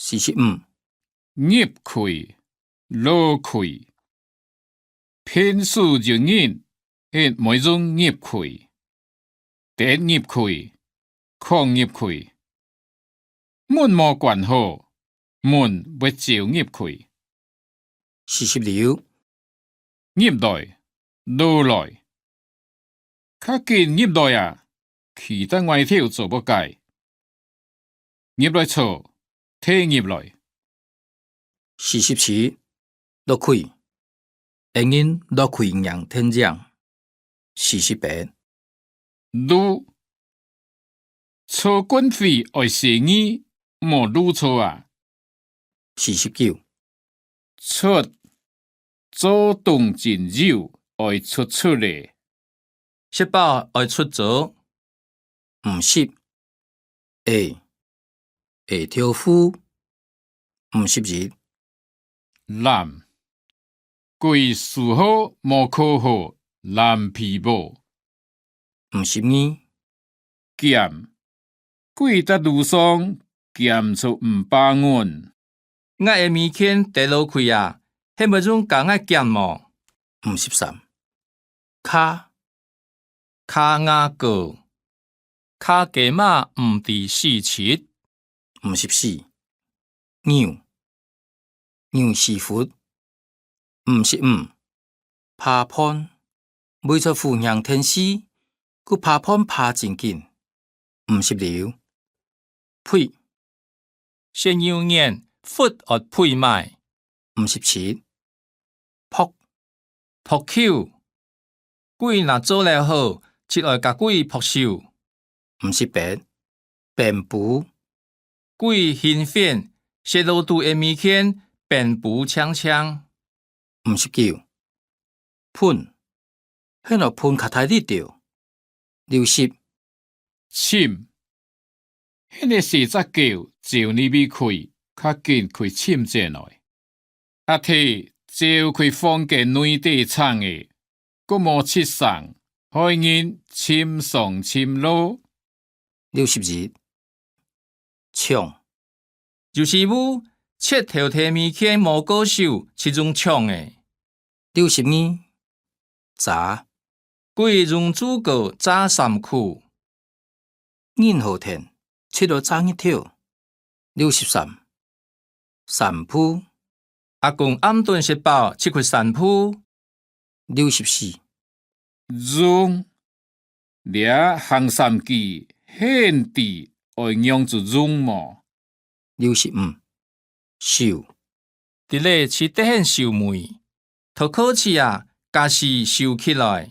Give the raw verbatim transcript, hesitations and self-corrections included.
四十五。入去、落去。平時一日，係會用入去、趯入去、囥入去。門無關好，蚊會走入去。四十六。入來、落來。較緊入來啊！企在外頭做麼个？入來坐，退入來。四十七。落去。𫣆人落去䀴電影。四十八。路。坐軍費愛細義，莫路錯啊！四十九。出。做東真有，愛出出咧。食飽愛出灶。五十。下。下豆腐。五十一。濫。歸書號無考好，濫皮簿。五十二。撿。歸搭路上撿著五百銀。𠊎个物件跌落去啊，係會用加額撿無？五十三。卡。卡牙膏。卡雞嫲毋知死疾。五十四。扭。扭屎窟。五十五。扒飯。為著赴䀴電視，故扒飯扒真緊。五十六。呸。食牛眼，窟愛呸埋。五十七。 撲。撲球。鬼若做了好，就愛甲鬼撲手。五十八。反牯。鬼興奮，食落肚个物件反牯淨淨。五十九。噴。 係愛噴較大力兜。六十。尋。係愛細隻狗走入去，較緊去尋轉來。阿弟走去房間內底囥个，閣無出聲，害人尋上尋落。六十一。 搶。有時務，賊偷提物件無過手，就用搶个。六十二。遮。鬼用豬哥遮衫褲。人好天，賊來遮日頭。六十三。 散步。阿公暗頓食飽，就去散步。六十四。用。這行衫機，係毋知愛仰子用無？六十五。收。佇咧就得閒收尾，讀課時啊，家私收起來。